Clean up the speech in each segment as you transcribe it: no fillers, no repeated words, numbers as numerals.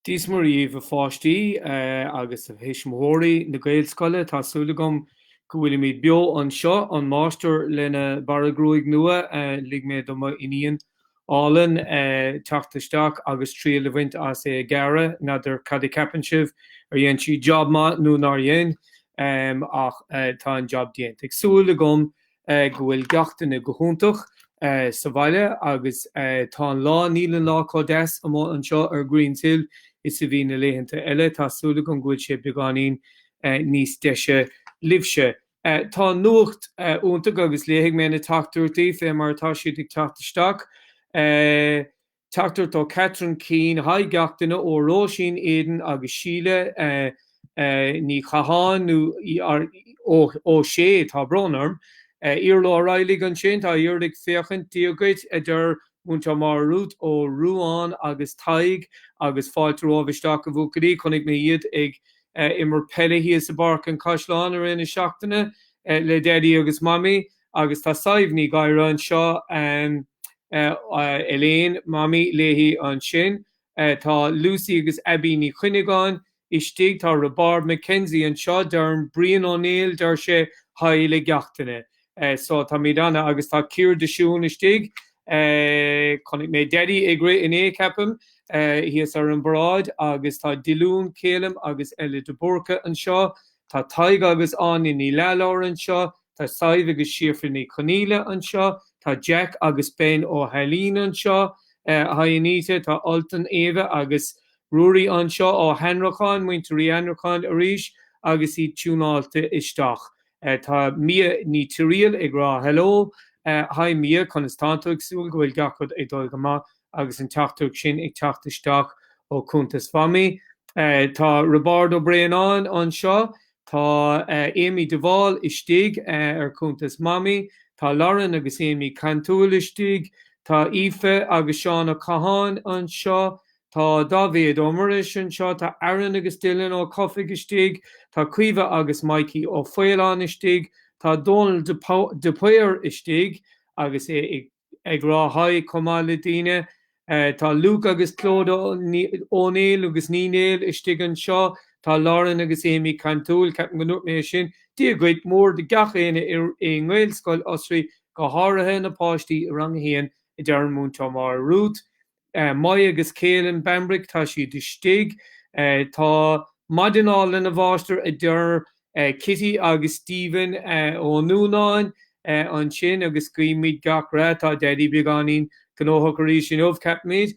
Dia is Muire dhaoibh a pháistí agus a thuismitheoirí na Gaelscoile. Tá súil agam go bhfuilimid beo anseo. An máistir lena bearradh gruaig nua. Lig mé do mo iníon álainn teacht isteach agus triail a bhaint as é a ghearradh. N'fheadar cad a cheapann sibh, ar dhein sí job maith nó nár dhein, ach tá an job déanta. Ag súil agam go bhfuil gach duine go hiontach sa bhaile agus tá an lá, níl an lá chomh deas amuigh anseo ar Greens Hill is a bhí na laethanta eile. Tá súil agam go bhfuil sé beagáinín níos deise libhse. Tá nuacht iontach agus léifidh mé na teachtaireachtaí fé mar atá siad ag teacht isteach. Teachtaireacht ó Catherine Keane, Haigh gach duine ó Róisín, Aidan agus Síle Ní Chatháin nó Ó Sé, tá brón orm. Iarla Ó Raghallaigh ansin, tá Iarla ag féachaint, Dia dhuit, a deir Múinteoir Máire Ruth ó Ruán agus Tadhg agus fáilte romhaibh isteach a bhuachaillí, chonaic mé iad ag imirt peile thíos i bPáirc an Chaisleáin i rith na seachtaine le Daidí agus Mamaí. Agus tá Sadhbh Ní Ghadhra anseo, Elaine, Mamaí léi ansin. Tá Lucy agus Abby Ní Chuinneagáin istigh. Tá Roibeárd McKenzie anseo. Deireann Brian Ó Néill, deir sé haigh le gach duine. So táimid ana agus tá Ciara de Siún istigh. Chonaic mé Daddy ag rith inné, ceapaim, thíos ar an bparáid agus tá Diolún, Calum agus Ella de Búrca anseo. Tá Tadhg agus Áine Ní Leathlobhair anseo. Tá Sadhbh agus Síofra Ní Chonaola anseo. Tá Jack agus Ben Ó hAilín anseo. Hi Anita. Tá Ultan, Éabha agus Ruairí anseo Ó hAnnracháin, Muintir Uí Annracháin arís agus iad tiúnáilte isteach. Tá Mia Ní Tirial ag rá hello. Hi Mia, conas tánn tú? Ag súil go bhfuil gach rud ag dul go maith agus an teachtaireacht sin ag teacht isteach ó chuntas Mhamaí. Tá Roibeárd Ó Braonáin anseo. Tá Amy de Bhál istigh ar chuntas Mamaí. Tá Lauren agus Amy Cantúil istigh. Tá Aoife agus Seán Ó Catháin anseo. Tá Dáibhéad Ó Muiris anseo. Tá Aaron agus Dylan Ó Cofaigh istigh. Tá Caoimhe agus Mikey Ó Faoláin istigh. Tá Dónal de Paor istigh agus é ag ag rá haigh chomh maith le daoine. Tá Luke agus Clodagh Ó Néill agus Ní Néill istigh anseo. Tá Lauren agus Amy Cantúil, ceapaim go ndúirt mé é sin. Dia dhuit mór do gach éinne i nGaelscoil Osraí, go háirithe na páistí i Rang 1, a deir an Múinteoir Máire Ruth. Moya agus Caelan Bambrick, tá siad istigh. Tá maidin álainn a mháistir, a deir Kitty agus Stephen Ó Núnáin ansin agus guímid gach rath. Tá Daidí beagáinín gnóthach arís inniu, ceapaimid.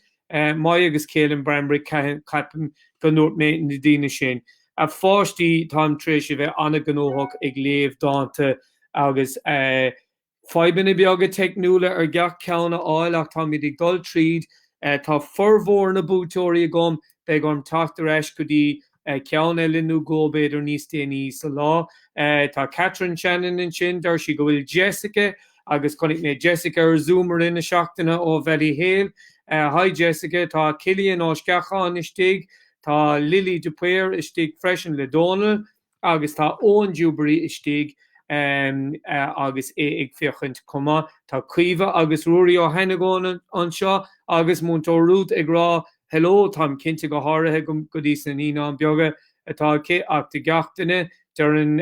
Moya agus Caelan Bambrick, ceapaim go ndúirt mé na daoine sin. A pháistí, táim tar éis a bheith an-ghnóthach ag léamh dánta agus. Fadhbanna beaga teicniúla ar gach ceann a fháil ach táimid ag dul tríd. Tá formhór na buaiteoirí agam, beidh orm teacht ar ais go dtí ceann eile nó dhó b'fhéidir níos déanaí sa lá. Tá Catherine Shannon ansin, deir sí go bhfuil Jessica agus chonaic mé Jessica ar Zoom i rith na seachtaine ó Bhallyhale. Hi Jessica, tá Cillian Ó Sceacháin istigh, tá Lily de Paor istigh freisin le Dónal. Agus tá Eoin Dewberry istigh agus é ag féachaint chomh maith. Tá Caoimhe agus Ruairí Ó hAnnagáin anseo agus Múinteoir Ruth ag rá hello, táim cinnte go háirithe go dtí sna Naíonáin Bheaga atá aici ach do gach duine. Deireann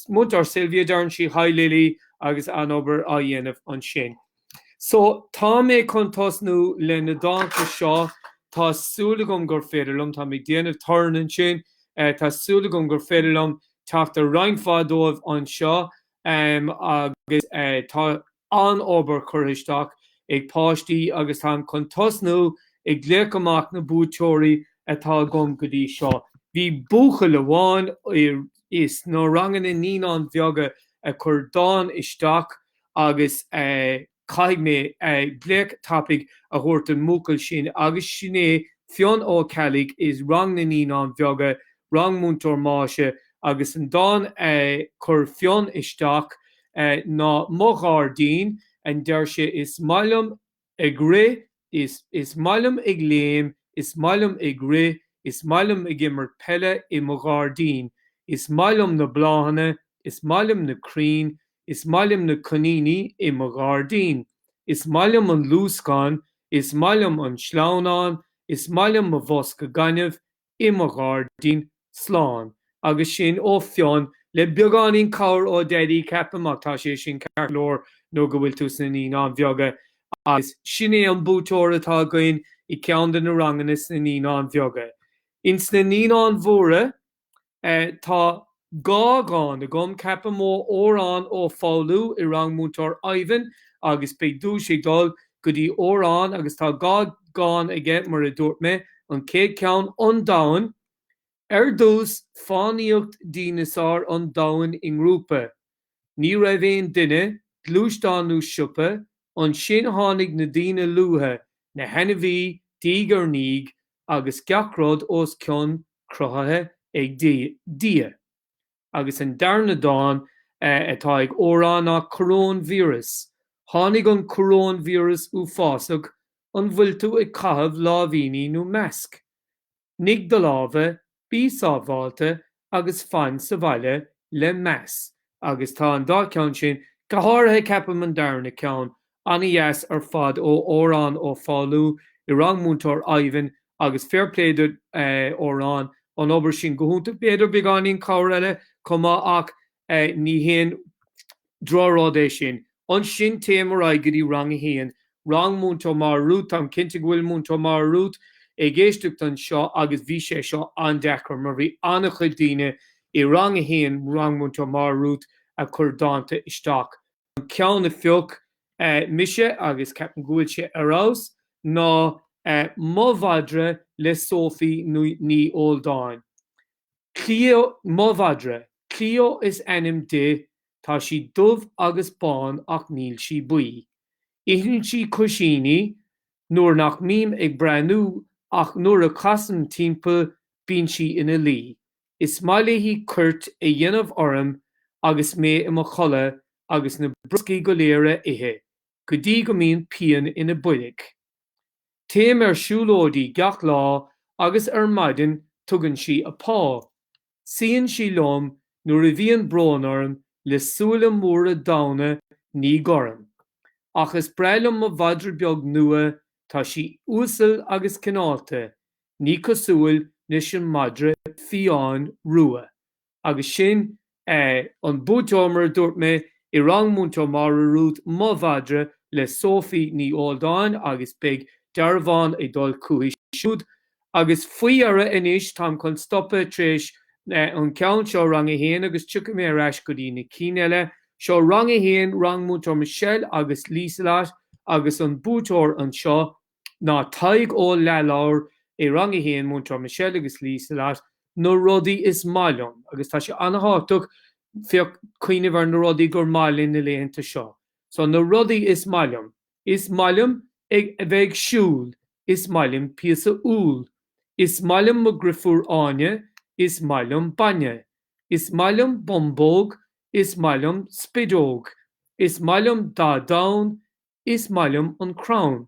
Múinteoir Sylvia, deireann sí hi Lily agus an-obair á dhéanamh ansin. So, tá mé chun tosnú le na dánta seo, tá súil agam gur féidir liom, táim ag déanamh torann ansin, tá súil agam gur féidir liom teacht ar roinnt mhaith dóibh anseo agus tá an-obair curtha isteach ag páistí agus táim chun tosnú ag glaoch amach na buaiteoirí atá agam go dtí seo. Bhí buachaill amháin i sna ranganna Naíonáin Bheaga a chuir dán isteach agus caithfidh mé glaoch tapaidh a thabhairt don mbuachaill sin agus sin é Fionn Ó Ceallaigh i rang na Naíonáin Bheaga, rang Múinteoir Máise agus an dán a chuir Fionn isteach ná Mo Ghairdín, and deir sé is maith liom ag rith, is is maith liom ag léim, is maith liom ag rith, is maith liom ag imirt peile i mo ghairdín, is maith liom na bláthanna, is maith liom na crainn, Is maith liom na coiníní i mo ghairdín. Is maith liom an luascán. Is maith liom an sleamhnán. Is maith liom mo bhosca gainimh i mo ghairdín, slán. Agus sin ó Fionn, le beagáinín cabhair ó Daidí, ceapaim, ach tá sé sin ceart go leor nuair go bhfuil tú sna Naíonáin Bheaga. Agus sin é an buaiteoir atá againn i gceann de na ranganna sna Naíonáin Bheaga. Ins na Naíonáin Mhóra, tá 2 dhán agam, ceapaim, ó Odhrán Ó Foghlú i rang Múinteoir Ivan agus beidh duais ag dul go dtí Odhrán agus tá 2 dhán aige mar a dúirt mé, an chéad cheann An Domhan. Ar dtús, fánaíocht dineasáir an domhain i ngrúpa. Ní raibh aon duine, gluaisteán nó siopa, ansin tháinig na daoine luatha, na hainmhí, diaidh ar ndiaidh, agus gach rud os cionn cruthaithe ag Dia. Agus an darna dán atá ag Odhrán ná Coróinvíreas. Tháinig an coróinvíreas uafásach, an bhfuil tú ag caitheamh láimhíní nó masc? Nigh do lámha, bí sábháilte agus fan sa bhaile le meas. Agus tá an dá cheann sin, go háirithe ceapaim an darna ceann, an-dheas ar fad ó Odhrán Ó Foghlú i rang Múinteoir Ivan agus fair play do Odhrán, an obair sin go hiontach. B'fhéidir beagáinín cabhair eile chomh maith ach ní haon drochrud é sin. Ansin téim ar aghaidh go dtí rang a haon, rang Múinteoir Máire Ruth. Táim cinnte go bhfuil Múinteoir Máire Ruth ag éisteacht anseo agus bhí sé seo an-deacair mar bhí an-chuid daoine i rang a haon, rang Múinteoir Máire Ruth, a chuir dánta isteach. An ceann a phioc mise, agus ceapaim go bhfuil sé ar fheabhas, ná Mo Mhadra le Sophie Ní Óldáin. Cleo, Mo mhadra, Cleo is ainm di, tá sí dubh agus bán ach níl sí buí. Itheann sí cuisíní nuair nach mbím ag breathnú ach nuair a chasaim timpeall bíonn sí ina luí. Is maith léi cuairt a dhéanamh orm agus mé i mo chodladh agus na brioscaí go léir a ithe, go dtí go mbíonn pian ina boilg. Téim ar siúlóidí gach lá agus ar maidin tugann sí a pá. Suíonn sí liom nuair a bhíonn brón orm le súile móra donna ní gorm. Ach is breá liom mo mhadra beag nua, tá sí uasal agus cineálta, ní cosúil leis an madra fiáin rua. Agus sin an buaiteoir, mar a dúirt mé, i rang Múinteoir Máire Ruth, Mo Mhadra le Sophie Ní Óldáin agus beidh dearbhán ag dul chuici siúd. Agus faoi dheireadh anois, táim chun stopadh tar éis an ceann seo, Rang a hAon, agus tiocfaidh mé ar ais go dtí na cinn eile. Seo Rang a hAon, rang Múinteoir Michelle agus Lieselot agus an buaiteoir anseo, ná Tadhg Ó Leathlobhair i Rang 1, Múinteoir Michelle agus Lieselot, na rudaí is maith liom, agus tá sé an-thábhachtach féach cuimhneamh ar na rudaí gur maith linn na laethanta seo. So, na rudaí is maith liom. Is maith liom ag a bheith ag siúl. Is maith liom píosa úll. Is maith liom mo dhrifiúr Áine. Is maith liom bainne. Is maith liom bumbóg. Is maith liom spideog. Is maith liom dath donn. Is maith liom an crann.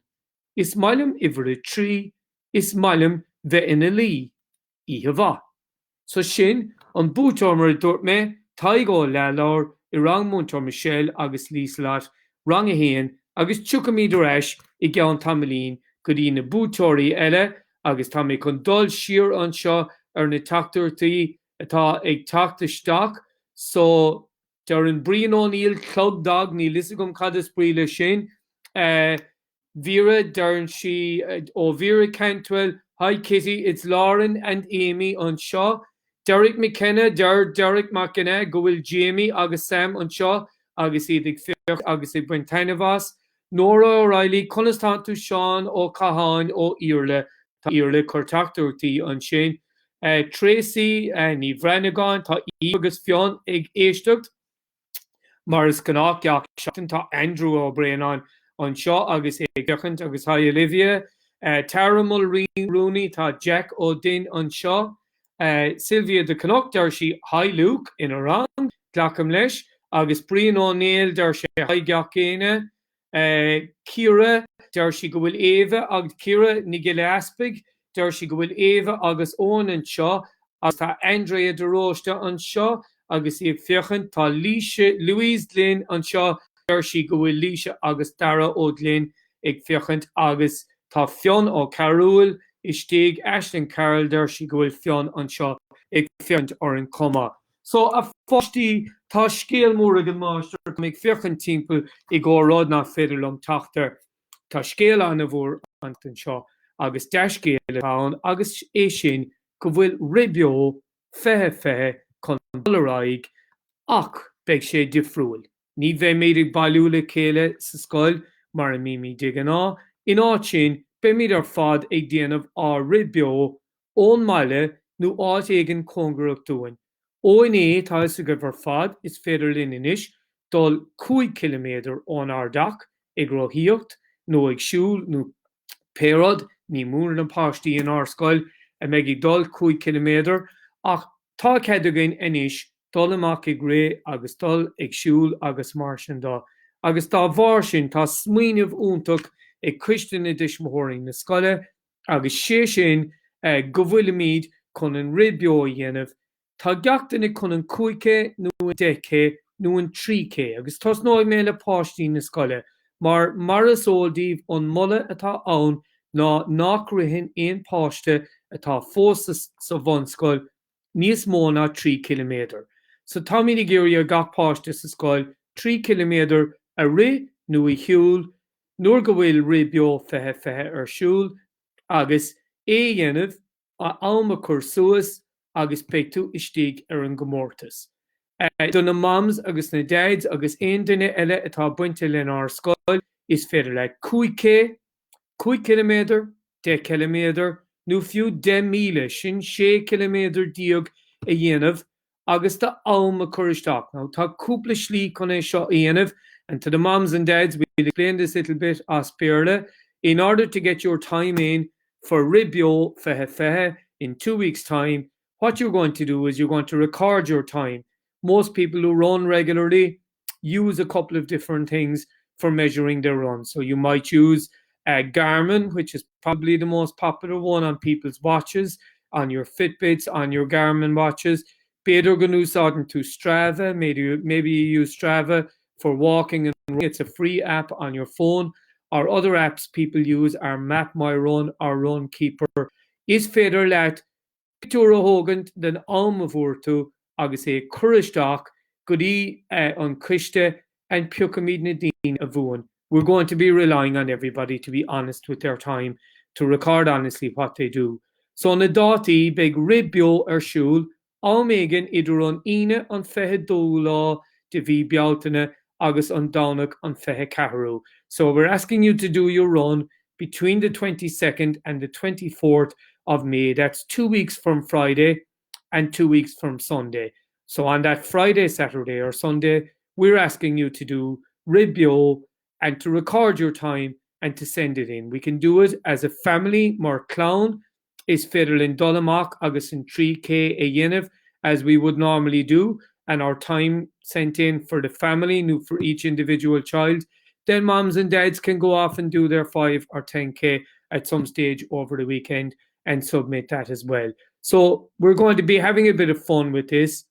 Is maith liom uimhir a 3. Is maith liom bheith ina luí. Oíche mhaith. So sin an buaiteoir mar a dúirt mé, Tadhg Ó Leathlobhair i rang Múinteoir Michelle agus Lieselot, Rang 1, agus tiocfaimid ar ais i gceann tamaillín go dtí na buaiteoirí eile agus tá mé chun dul siar anseo ar na teachtaireachtaí atá ag teacht isteach so Deireann Brian O'Neill clog dog, níl fhios agam cad is brí leis sin. Vera, deireann sí, ó Vera Cantwell, Hi Kitty, it's Lauren and Amy anseo. Derek McKenna, deir Derek Mac Ginneá go bhfuil Jamie agus Sam anseo agus iad ag féachaint agus ag baint taitneamh as. Nora O'Reilly, conas tá tú Seán Ó Catháin ó Iarla, tá Iarla ag cur teachtaireachtaí ansin. Tracy Ní Bhreanagáin, tá Aoife agus Fionn ag éisteacht. Mar is gnách gach seachtain tá Andrew Ó Braonáin anseo agus é ag féachaint agus hi Olivia. Tara Mulrooney, tá Jack Ó Duinn anseo. Sylvia de Cnoc, deir sí hi Luke ina rang, glacaim leis, agus Brian Ó Néill, deir sé hi gach éinne. Ciara, deir sí go bhfuil Éabha agus Ciara Ní Ghiolla Easpaig, deir sí go bhfuil Éabha agus Eoin anseo agus tá Andrea de Róiste anseo agus í ag féachaint. Tá Laoise, Louise Glynn anseo, deir sí go bhfuil Laoise agus Dara Ó Gloinn ag féachaint agus tá Fionn Ó Cearúil. istigh. Aisling Carroll, deir sí go bhfuil Fionn anseo ag féachaint orainn chomh maith. So, a pháistí, tá scéal mór ag an máistir, táim ag féachaint timpeall i gcomhair rud nach féidir liom teacht air. Tá scéal an-mhór an tseachtain seo agus dea-scéal atá ann agus é sin go bhfuil Rith Beo 2020 chun dul ar aghaidh ach beidh sé difriúil. Ní bheimid ag bailiú le chéile sa scoil mar a mbímid de ghnáth, in áit sin beimid ar fad ag déanamh ár Rith Beo ón mbaile nó áit éigin cóngarach dúinn. Ó inné, tá fhios agaibh ar fad, is féidir linn anois dul 5 ciliméadar ónár dteach ag rothaíocht nó ag siúl nó pé rud, ní mór na páistí inár scoil a mbeidh ag dul 5 ciliméadar, ach tá cead againn anois dul amach ag rith agus dul ag siúl agus mar sin de. Agus dá bharr sin tá smaoineamh iontach ag Coiste na dTuismitheoirí na scoile agus sé sin go bhfuilimid chun an rith beo a dhéanamh, tá gach duine chun an 5K nó an 10K nó an 3K agus tosnóidh mé le páistí na scoile mar mar is eol daoibh an moladh atá ann ná nach ritheann aon páiste atá fós sa bhunscoil níos mó ná 3 ciliméadar. So táimid ag iarraidh ar gach páiste sa scoil 3 ciliméadar a rith nó a shiúl nuair go bhfuil Rith Beo 2020 ar siúl agus é a dhéanamh, am a chur suas agus beidh tú istigh ar an gcomórtas. Do na mams agus na dads agus aon duine eile atá bainte lenár scoil, is féidir leat 5K, 5 ciliméadar, 10 ciliméadar nó fiú 10,000, sin 16 ciliméadar, a dhéanamh agus do am a chur isteach. Now tá cúpla slí chun é seo a dhéanamh and to the moms and dads we'll explain this little bit as Béarla in order to get your time in for Rith Beo 2020 in 2 weeks time what you're going to do is you're going to record your time. Most people who run regularly use a couple of different things for measuring their run. So you might use uh, Garmin, which is probably the most popular one on people's watches, on your Fitbits, on your Garmin watches. B'fhéidir go n-úsáideann tú Strava, maybe, maybe you use Strava for walking and running. It's a free app on your phone. Or other apps people use are Map My Run or Runkeeper. Is féidir leat pictiúr a thógaint den am a bhfuair tú agus é cur isteach go dtí an coiste and piocfaimid na daoine a bhuann. We're going to be relying on everybody to be honest with their time, to record honestly what they do. So na dátaí, beidh Rith Beo ar siúl am éigin idir an Aoine an 22ú lá de mhí Bealtaine agus an Domhnach an 24ú. So we're asking you to do your run between the 22nd and the 24th of May. That's 2 weeks from Friday and 2 weeks from Sunday. So on that Friday, Saturday or Sunday, we're asking you to do Rith Beo and to record your time and to send it in. We can do it as a family mar clann Is féidir linn dul amach agus an 3K a dhéanamh as we would normally do and our time sent in for the family nó for each individual child. Then moms and dads can go off and do their 5 or 10K at some stage over the weekend and submit that as well. So we're going to be having a bit of fun with this.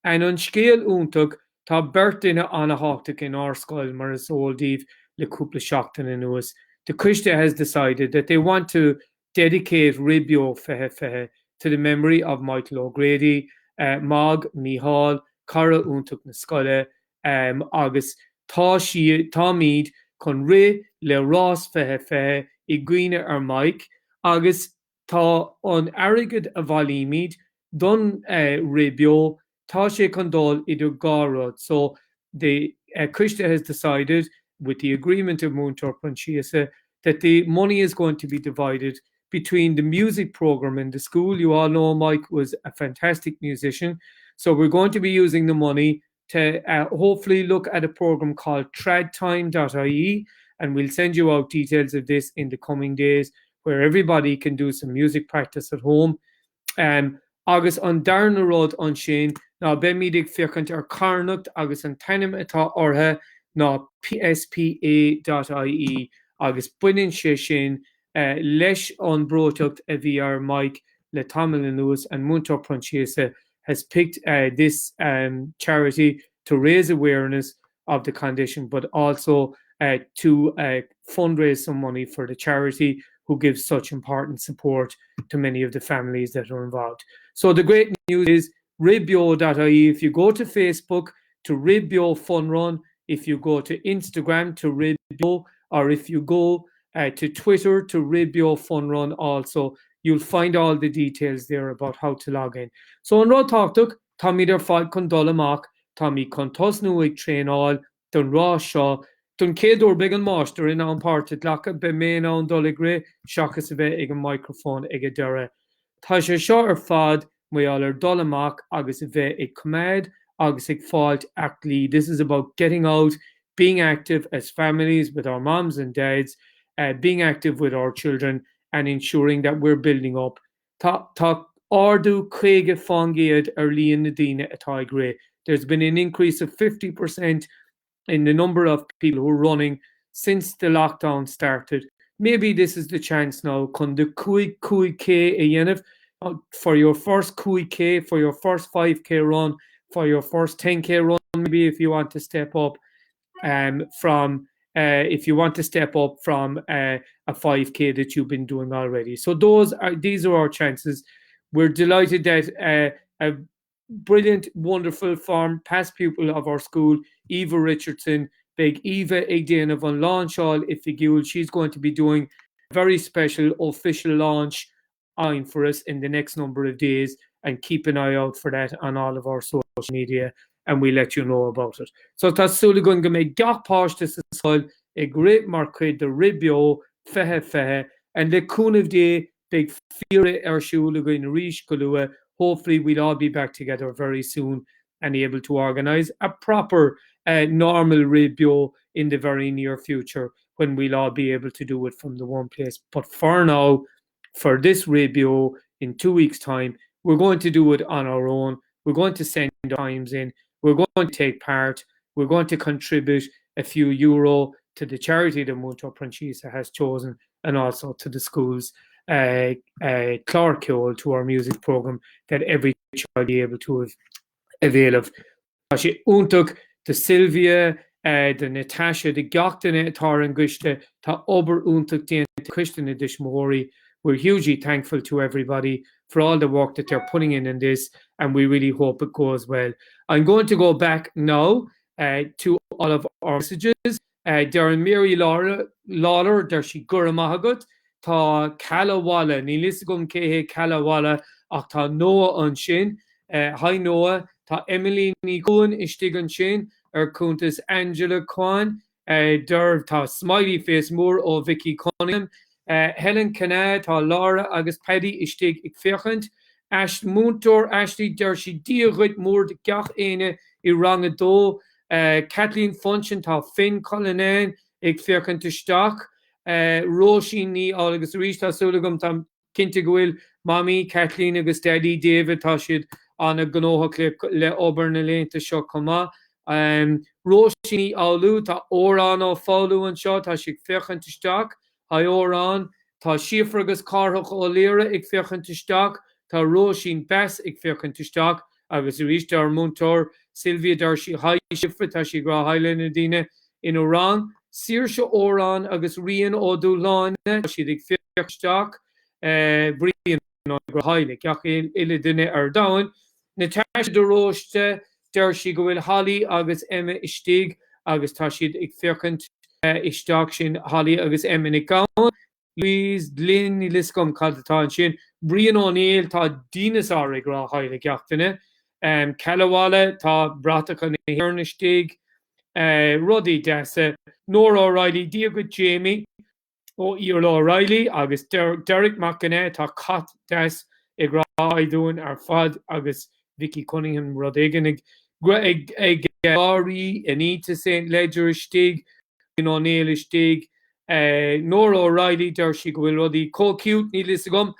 And an scéal iontach, tá beirt duine an-thábhachtach in ár scoil mar is eol daoibh le cúpla seachtain anuas. The Coiste has decided that they want to dedicate Rith Beo 2020 to the memory of Michael O'Grady, Mag, Mícheál, cara iontach na scoile, agus tá sí, táimid chun rith le Rás 2020 i gcuimhne ar Mike agus tá an airgead a bhailímid don Rith Beo, tá sé chun dul idir dhá rud. So the Coiste has decided, with the agreement of Múinteoir Proinsiasa, that the money is going to be divided between the music programme in the school. You all know Mike was a fantastic musician. So we're going to be using the money to uh, hopefully look at a program called tradtime.ie and we'll send you out details of this in the coming days where everybody can do some music practice at home. Um, agus an darna rud ansin ná beimid ag féachaint ar carthanacht agus an t-ainm atá orthu ná PSPA.ie agus baineann sé sin leis an breoiteacht a bhí ar Mike le tamall anuas and Múinteoir Proinsiasa has picked this charity to raise awareness of the condition but also to fundraise some money for the charity. who give such important support to many of the families that are involved. So the great news is rithbeo.ie if you go to Facebook to Rith Beo Fun Run, if you go to Instagram to Rith Beo, or if you go uh, to Twitter to Rith Beo Fun Run also, you'll find all the details there about how to log in. So an rud tábhachtach, táimid ar fad chun dul amach, táimid chun tosnú ag traenáil don rás seo. Don chéad uair beidh an máistir in ann páirt a ghlacadh, beidh mé in ann dul ag rith seachas a bheith ag an microphone ag an deireadh. Tá sé seo ar fad mar gheall ar dul amach agus a bheith ag coimeád agus ag fáilt aclaí, this is about getting out, being active as families with our moms and dads, being active with our children and ensuring that we're building up. Tá tá ardú 50% ar líon na daoine atá ag rith, there's been an increase of 50% in the number of people who are running since the lockdown started. Maybe this is the chance now chun do 5 5K a dhéanamh for your first 5K, for your first 5K run, for your first 10K run maybe if you want to step up um, from uh, if you want to step up from uh, a 5k that you've been doing already. So those are these are our chances. We're delighted that uh, a brilliant, wonderful form past pupil of our school, Eva Richardson, beidh Eva ag déanamh an lainseáil oifigiúil. She's going to be doing a very special official launch on for us in the next number of days and keep an eye out for that on all of our social media and we'll let you know about it. So tá súil againn go mbeidh gach páiste sa scoil ag rith mar chuid de Rith Beo 2020 and le cúnamh Dé Beidh fíor-rith ar siúl againn arís go luath, hopefully we'll all be back together very soon and able to organise a proper normal Rith Beo in the very near future when we'll all be able to do it from the one place. But for now, for this Rith Beo in 2 weeks time, we're going to do it on our own, we're going to send times in, we're going to take part, we're going to contribute a few euro to the charity that Múinteoir Proinsiasa has chosen and also to the school's uh, uh, Clár Ceoil, to our music programme that every child be able to avail of. Tá sé iontach do Sylvia, uh, do Natasha, do gach duine atá ar an gcoiste, tá obair iontach déanta coiste na dtuismitheoirí. We're hugely thankful to everybody for all the work that they're putting in in this and we really hope it goes well. I'm going to go back now uh, to all of our messages. Uh, deir Mary Lawler, deir sí go raibh maith agat. Tá Calawala, níl fhios agam cé hé Calawala ach tá Noah ansin. Uh, hi Noah. Tá Emily Ní Chuan istigh ansin ar cuntas Angela Kwan. Deir tá smiley face mór ó Vicky Cunningham. Helen Kenna, tá Laura agus Paddy istigh ag féachaint. Ash, Múinteoir Ashley, deir sí Dia dhuit mór do gach éinne i rang a dó. Kathleen Funchion, tá Finn Cullinane ag féachaint isteach. Róisín Ní Fhearghail agus arís tá súil agam tá Cinnte go bhfuil Mamaí, Kathleen agus Daidí David, tá siad an-ghnóthach le obair na laethanta seo chomh maith. Róisín Ní Fhoghlú, tá Órán Ó Foghlú anseo, tá sé ag féachaint isteach. Hi Órán. Tá Síofra agus Cárthach Ó Laoire ag féachaint isteach. Tá Róisín Bass ag féachaint isteach. Agus arís ár múinteoir Sylvia deir sí Hi Síofra, tá sí ag rá hi le na daoine ina rang. Saoirse Órán agus Rian Ó Dúshláine, tá siad ag féachaint isteach. Brian ag rá hi le gach uile duine ar domhan. Natasha de Róiste, deir sí go bhfuil Holly agus Emma istigh agus tá siad ag féachaint isteach, sin Holly agus Emma Nic Gabhann. Louise, Lynn, níl fhios agam cad atá ansin. Brian Ó Néill, tá dineasár ag rá hi le gach duine. Calawala, tá bratacha na hÉireann istigh. Rudaí deasa. Nora O'Reilly, Dia dhuit Jamie ó Iarla O'Reilly agus Derek Mac Cionnaith, tá cat deas ag rá hi dúinn ar fad agus Vicky Cunningham rud éigin ag ag gáirí, Anita St Leger istigh, Brian Ó Néill istigh, Nora O'Reilly, deir sí go bhfuil rudaí chomh cute, níl fhios agam,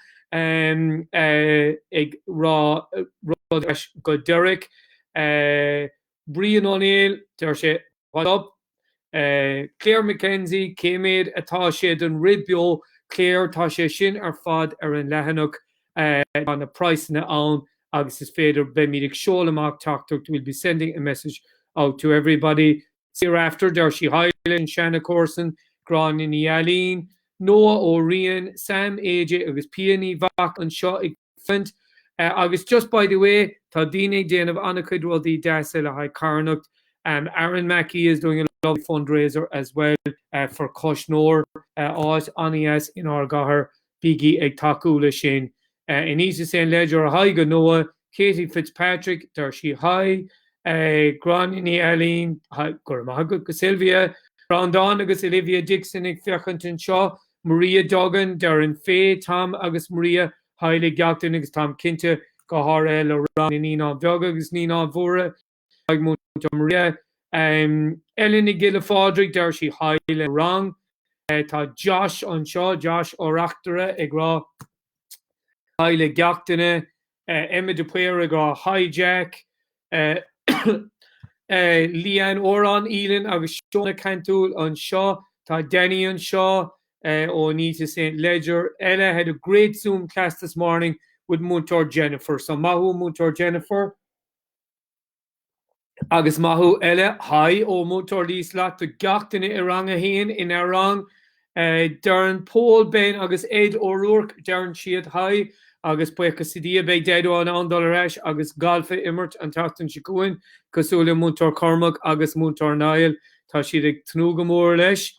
ag rá rud leis go Derek. Brian Ó Néill, deir sé what's up? Claire McKenzie, cé mhéad atá sé don rith beo? Claire, tá sé sin ar fad ar an leathanach, tá na praghsanna ann agus is féidir, beimid ag seoladh amach teachtaireacht, we'll be sending a message out to everybody. Hereafter, deir sí hi leis an seana-chomharsan, Gráinne Ní Ailín. Noah Ó Riain, Sam, AJ agus Pia Ní Mhac anseo ag féachaint. Agus just by the way, tá daoine ag déanamh an-chuid rudaí deasa le haghaidh carthanacht. Aaron Mackey is doing a lovely fundraiser as well for Cois Nore, áit an-dheas inár gcathair. Bígí ag tacú leis sin. Anita St Leger, hi go Noah. Katie Fitzpatrick, deir sí hi. Gráinne Ní Ailín, hi, go raibh maith agat go Sylvia. Breandán agus Olivia Dixon ag féachaint anseo. Maria Duggan, deireann Faye, Tom agus Maria, hi le gach duine agus táim cinnte go háirithe le rang na Naíonáin Bheaga agus Naíonáin Mhóra. Ag Múinteoir Maria. Ellen Nic Giolla Phádraig, deir sí hi le rang. Tá Josh anseo, Josh Ó Reachtaire ag rá hi le gach duine. Emma de Paor ag rá hi Jack. Leanne Órán, Elin agus Shona Cantúil anseo. Tá Danny anseo ó Anita St Leger. Ella had a great Zoom class this morning with Múinteoir Jennifer. So maith thú Múinteoir Jennifer. Agus maith thú Ella, hi ó Múinteoir Lieselot do gach duine i rang a haon inár rang. Deireann Pól, Ben agus Ed O'Rourke, deireann siad hi agus buíochas le Dia beidh Deaideo in ann dul ar ais agus galf a imirt an tseachtain seo chugainn cosúil le Múinteoir Cormac agus Múinteoir Niall. Tá siad ag tnúth go mór leis.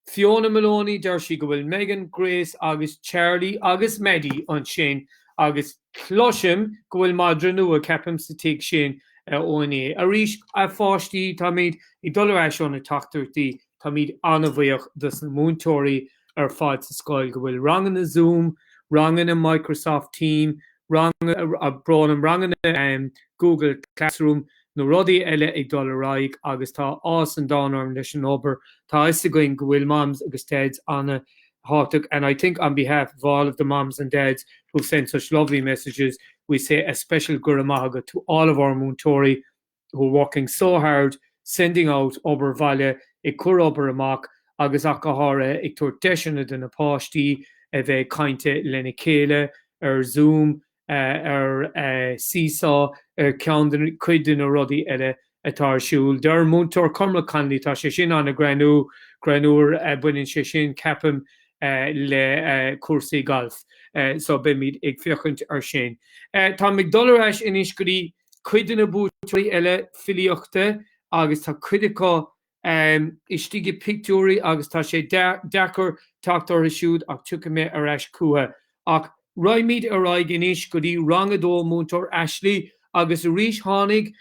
Fiona Maloney, deir sí go bhfuil Megan, Grace agus Charlie agus Maddie ansin agus cloisim go bhfuil madra nua, ceapaim, sa tigh sin ó inné. Arís, a pháistí, táimid ag dul ar ais ó na teachtaireachtaí, táimid an-bhuíoch dos na múinteoirí ar fad sa scoil go bhfuil ranganna Zoom, ranganna Microsoft Team, rang, brón orm, ranganna Google Classroom, na rudaí eile ag dul ar aghaidh agus tá áthas an domhain orm leis an obair. Tá a fhios againn go bhfuil moms agus dads an-thábhachtach and I think on behalf of all of the moms and dads who've sent such lovely messages, we say a special go raibh maith agat to all of our múinteoirí who are working so hard sending out obair bhaile, ag cur obair amach agus ach go háirithe ag tabhairt deiseanna do na páistí a bheith ag caint lena chéile ar Zoom, ar Seesaw, ar cheann de cuid de na rudaí eile atá ar siúl. Deir Múinteoir Cormac Connolly, tá sé sin an-ghreannmhar, baineann sé sin, ceapaim, le cúrsaí gailf. So beimid ag féachaint ar sin. Táim ag dul ar ais anois go dtí cuid de na buaiteoirí eile filíochta agus tá cuid acu istigh i pictiúirí agus tá sé deacair teacht orthu siúd ach tiocfaidh mé ar ais chucu. Ach raghaimid ar aghaidh anois go dtí rang a dó Múinteoir Ashley agus arís tháinig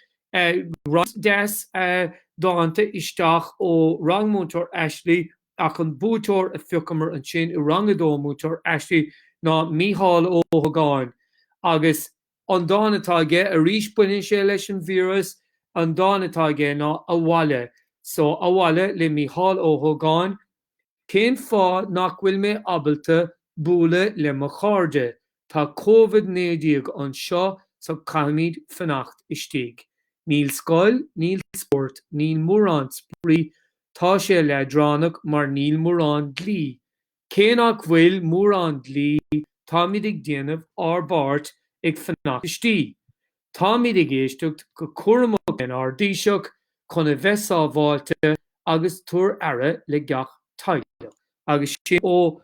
roinnt deas dánta isteach ó rang Múinteoir Ashley ach an buaiteoir a phiocamar ansin i rang a dó Múinteoir Ashley ná Mícheál Ó hÓgáin agus An dán atá aige, arís baineann sé leis an víreas, an dán atá aige ná Abhaile. So, Abhaile le Mícheál Ó hÓgáin, Cén fáth nach bhfuil mé ábalta bualadh le mo chairde? Tá Covid 19 anseo so caithfimid fanacht istigh. Níl scoil, níl spórt, níl mórán spraoi, tá sé leadránach mar níl mórán dlí. Cé nach bhfuil mórán dlí, táimid ag déanamh ár bpáirt ag fanacht istigh. Táimid ag éisteacht go cúramach lenár dTaoiseach chun a bheith sábháilte agus tabhair aire le gach teaghlach. Agus sin ó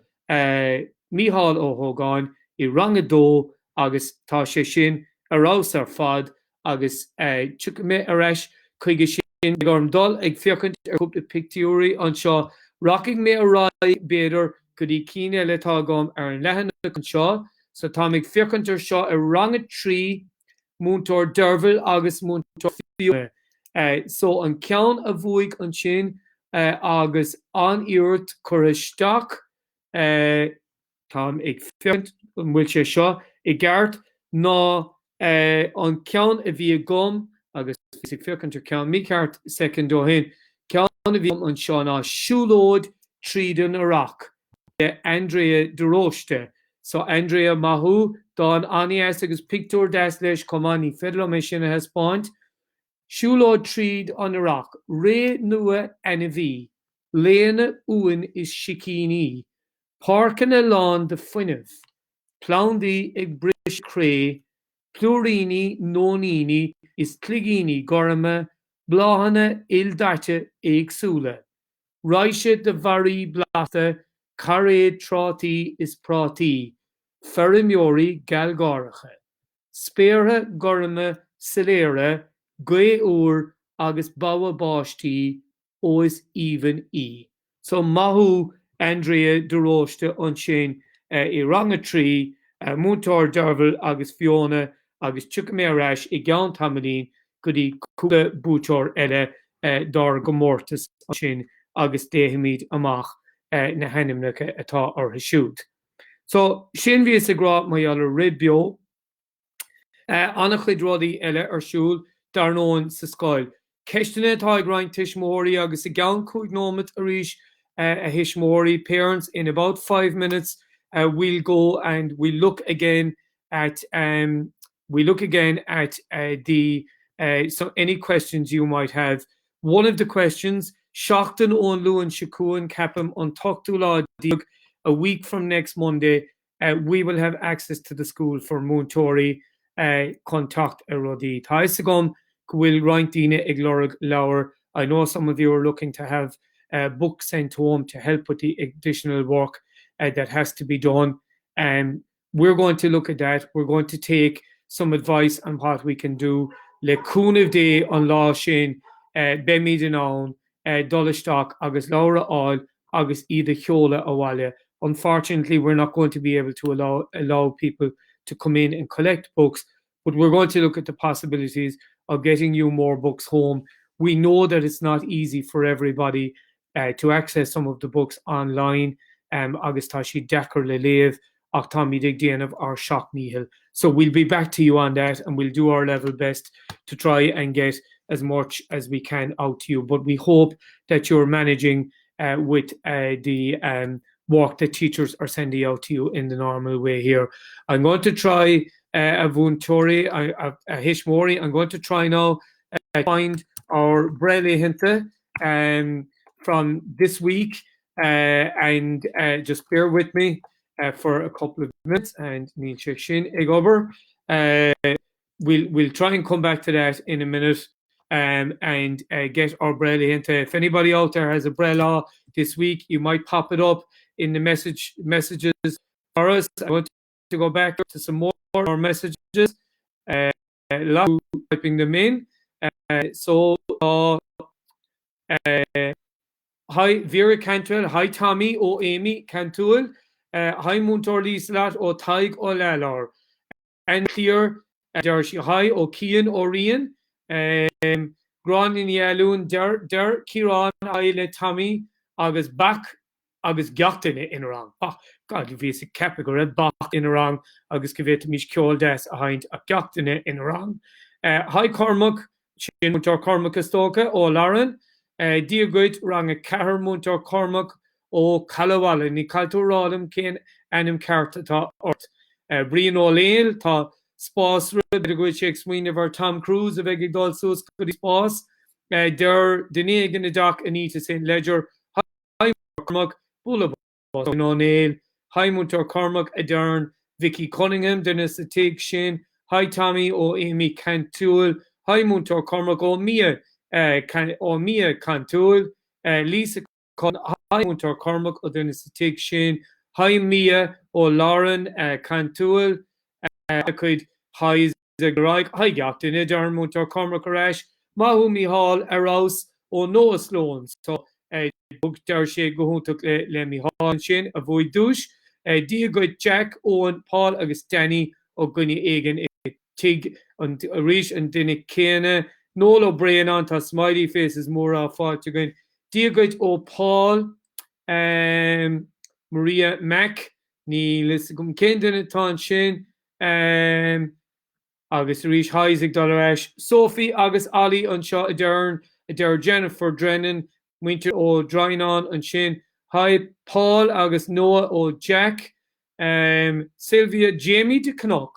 Mícheál Ó hÓgáin i Rang 2 agus tá sé sin ar fheabhas ar fad agus tiocfaidh mé ar ais chuige sin. Beidh orm dul ag féachaint ar chúpla pictiúirí anseo. Rachaidh mé ar aghaidh, b'fhéidir, go dtí cinn eile atá agam ar an leathanach anseo. So táim ag féachaint ar seo i rang a 3, Múinteoir Derville agus Múinteoir Fiona. So an ceann a bhuaigh ansin agus an-iarracht curtha isteach, táim ag féachaint an bhfuil sé seo i gceart, ná an ceann a bhí agam, agus bhíos ag féachaint ar ceann mícheart soicind ó shin, ceann a bhí agam anseo ná Siúlóid tríd an Earrach le Andrea de Róiste. So Andrea, maith thú, dán an-deas agus pictiúr deas leis chomh maith, ní féidir liom é sin a thaispeáint. Siúlóid tríd an Earrach, ré nua ainmhí, laonna uain is sicíní, Páirceanna lán de fuinneamh, plandaí ag briseadh cré, plúiríní, nóiníní is cloigíní gorma, bláthanna ildaite éagsúla. Raidhse de bharraí blasta, cairéid trátaí is prátaí, feirmeoirí gealgháireacha. Spéartha gorma soiléire, gaoth úr agus bogha báistí, ó is aoibhinn í. So maith thú Andrea de Róiste ansin i rang a 3, Múinteoir Dearbhail agus Fiona agus tiocfaidh mé ar ais i gceann tamaillín go dtí cúpla buaiteoir eile dár gcomórtas ansin agus léifimid amach na hainmneacha atá orthu siúd. So sin bhíos ag rá mar gheall ar Rith Beo. An-chuid rudaí eile ar siúl, dar ndóin, sa scoil. Ceisteanna atá ag roinnt tuismitheoirí agus i gceann 5 nóimeat arís a thuismitheoirí, parents, in about 5 minutes we'll go and we'll look again at we look again at the so any questions you might have. One of the questions, seachtain ón Luan seo chugainn, ceapaim an t-ochtú lá déag, a week from next Monday, we will have access to the school for múinteoirí chun teacht ar rudaí. Tá fhios agam go bhfuil roinnt daoine ag lorg leabhar, I know some of you are looking to have books sent home to help with the additional work that has to be done. We're going to look at that, we're going to take some advice on what we can do. Le cúnamh Dé an lá sin beimid in ann dul isteach agus leabhair a fháil agus iad a sheoladh abhaile. Unfortunately we're not going to be able to allow allow people to come in and collect books but we're going to look at the possibilities of getting you more books home. We know that it's not easy for everybody uh, to access some of the books online um, agus tá siad deacair le léamh ach táimid ag déanamh ár seacht ndícheall. So we'll be back to you on that and we'll do our level best to try and get as much as we can out to you. But we hope that you're managing uh, with uh, the um, work that teachers are sending out to you in the normal way here. I'm going to try uh, a mhúinteoirí, a, a, a thuismitheoirí, I'm going to try now uh, find our Breilaethanta um, from this week uh, and uh, just bear with me uh, for a couple of minutes and níl sé sin ag obair. Uh, we'll, we'll try and come back to that in a minute um, and uh, get our Breilaethanta. If anybody out there has a Breithlá this week, you might pop it up in the message messages for us. I want to go back to some more, more messages. Uh, typing them in. Uh, so uh, uh, Hi Vera Cantwell, Hi Tommy ó Amy Cantúil, Hi Múinteoir Lieselot ó Tadhg Ó Lalor. Anne Clear, deir sí Hi ó Cian Ó Riain. Gráinne Ní Fhallúin, deir deir Ciarán Hi le Tommy agus Bac agus gach duine ina rang. Bac, God, bhíos ag ceapadh go raibh Bac ina rang agus go bhféadfaimis ceol deas a sheinnt ach gach duine ina rang. Hi Cormac, Sin Múinteoir Cormac is dócha, ó Lauren. Dia dhuit, Rang 4, Múinteoir Cormac ó Caladh Ní caithfidh tú a rá liom cén ainm ceart atá ort. Brian Ó Néill, tá spásra, b'fhéidir go bhfuil sé ag smaoineamh ar Tom Cruise a bheidh ag dul suas go dtí spás. Deir duine éigin i dteach Anita St Leger, Hi Cormac, bualadh Brian Ó Néill, Hi Múinteoir Cormac, a deireann Vicky Cunningham, duine sa tigh sin, Hi Tommy ó Amy Cantúil, Hi Múinteoir Cormac ó Mia ó Mia Cantúil, Lisa Hi Múinteoir Cormac ó duine sa tigh sin, Hi Mia ó Lauren Cantúil, a cuid Hi's ag ar aghaidh. Haigh gach duine, a deir an Múinteoir Cormac ar ais. Maith thú Mícheál, ar fheabhas ó Noah Sloan. So, deir sé go hiontach le Mícheál ansin, a bhuaigh duais. Dia dhuit Jack, Owen, Paul agus Danny ó dhuine éigin i tigh arís an duine céanna. Noel Ó Braonáin, tá smiley faces móra á fáilte againn. Dia dhuit ó Paul. Maria Mac, níl fhios agam cén duine atá ansin. Agus arís Hi's ag dul ar ais. Sophie agus Ollie anseo a deireann, a deir Jennifer Drennan, muintir ó Droighneán ansin. Hi Paul agus Noah ó Jack. Sylvia, Jamie de Cnoc.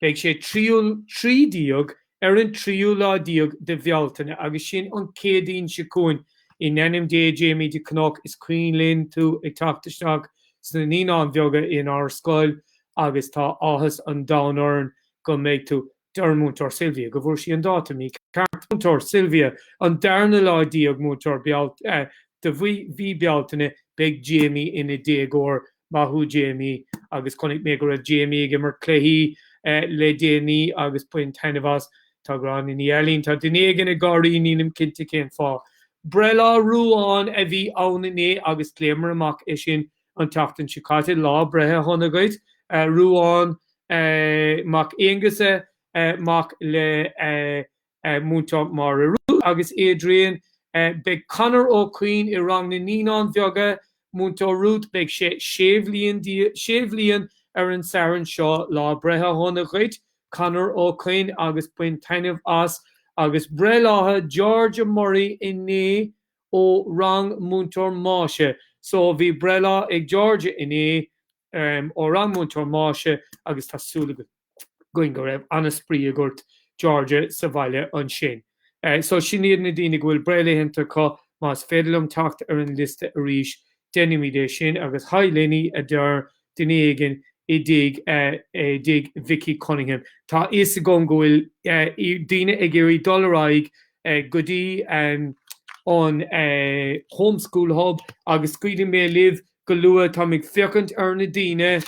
Beidh sé tríú 13 ar an tríú lá déag de Bhealtaine agus sin an Céadaoin seo chugainn. In ainm Dé Jamie de Cnoc, is cuimhin linn tú ag teacht isteach sna Naíonáin Bheaga inár scoil agus tá áthas an domhain orainn go mbeidh tú Deir Múinteoir Sylvia go bhfuair sí an dáta mícheart. Múinteoir Sylvia, An darna lá déag Múinteoir. de mhí Bealtaine beidh Jamie ina déagóir. Maith thú Jamie agus chonaic mé go raibh Jamie ag imirt cluichí le déanaí agus bain taitneamh as. Tá Gráinne Ní Ailín, tá duine éigin ag gáirí, nílim cinnte cén fáth. Breithlá Ruadhán a bhí ann inné agus phléamar amach é sin an tseachtain seo caite, lá breithe shona dhuit, Ruadhán Mac Aonghusa, mac le Múinteoir Máire Ruth agus Adrian. Beidh Conor Ó Cuinn i rang na Naíonáin Bheaga, Múinteoir Ruth, beidh sé sé bhliain sé bhliain ar an Satharn seo, lá breithe shona dhuit, Conor Ó Cuinn agus bain taitneamh as agus breithlá Georgia Murray inné ó rang Múinteoir Máise. So bhí breithlá ag Georgia inné ó rang Múinteoir Máise agus tá súil againn go raibh an-spraoi agat Georgia sa bhaile ansin. So sin iad na daoine go bhfuil breithlaethanta acu, más féidir liom teacht ar an liosta arís déanfaimid é sin agus Hi Lenny a deir duine éigin i dtigh i dtigh Vicky Cunningham. Tá a fhios agam go bhfuil daoine ag iarraidh dul ar aghaidh go dtí an Home School Hub agus scaoilfidh mé libh go luath. Táim ag féachaint ar na daoine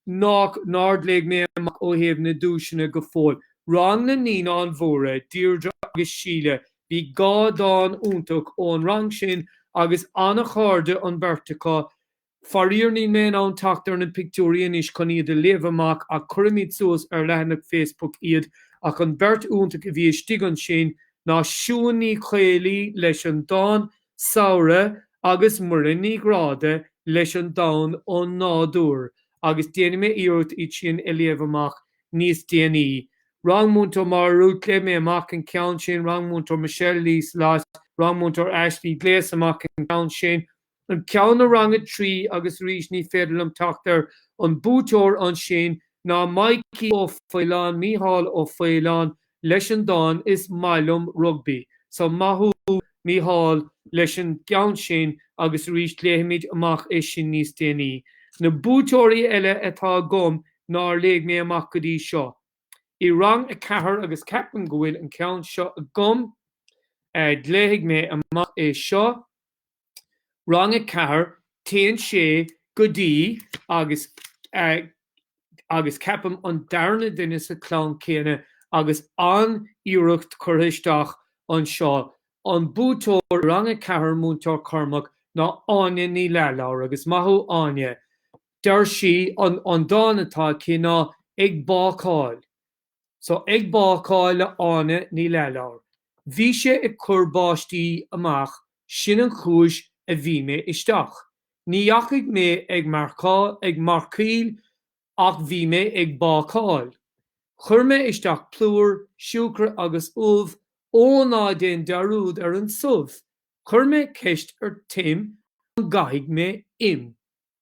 nach nár léigh mé amach ó thaobh na duaiseanna go fóill. Rang na Naíonáin Mhóra, Deirdre agus Síle, bhí dhá dán iontach ón rang sin agus an-chairde an bheirt acu. Faraor níl mé in ann teacht ar na pictiúirí anois chun iad a léamh amach ach cuirfimid suas ar leathanach Facebook iad ach an bheirt iontach a bhí istigh ansin ná Siún Ní Chaolaí leis an dán 'Samhradh' agus Muireann Ní Ghráda leis an dán 'An Nádúr' agus déanfaidh mé iarracht iad sin a léamh amach níos déanaí. Rang Múinteoir Máire Ruth, Léigh mé amach an ceann sin, Rang Múinteoir Michelle Lieselot, Rang Múinteoir Ashley, Léas amach an ceann sin. An ceann i rang 3 agus arís ní féidir liom teacht air, an buaiteoir ansin ná Mikey Ó Faoláin, Mícheál Ó Faoláin leis an dán 'Is maith liom rugbaí'. So maith thú Mícheál leis an gceann sin agus arís léifimid amach é sin níos déanaí. Na buaiteoirí eile atá agam nár léigh mé amach go dtí seo. I rang 4 agus ceapaim go bhfuil an ceann seo agam, léifidh mé amach é seo. Rang 4, téann sé go dtí agus agus ceapaim an darna duine sa chlann céanna agus an-iarracht curtha isteach anseo. An buaiteoir i Rang 4 Múinteoir Cormac ná Áine Ní Leathlobhair agus maith thú Áine. Deir sí an an dán atá aici ná Ag Bácáil. So Ag Bácáil le Áine Ní Leathlobhair. Bhí sé ag cur báistí amach, sin an chúis a bhí mé isteach. Ní dheachaigh mé ag marcáil, ag marcaíl ach bhí mé ag bácáil. Chuir mé isteach plúr, siúcra agus ubh, ó ná déan dearúd ar an subh. Chuir mé ceist ar Tim an gcaithfidh mé im.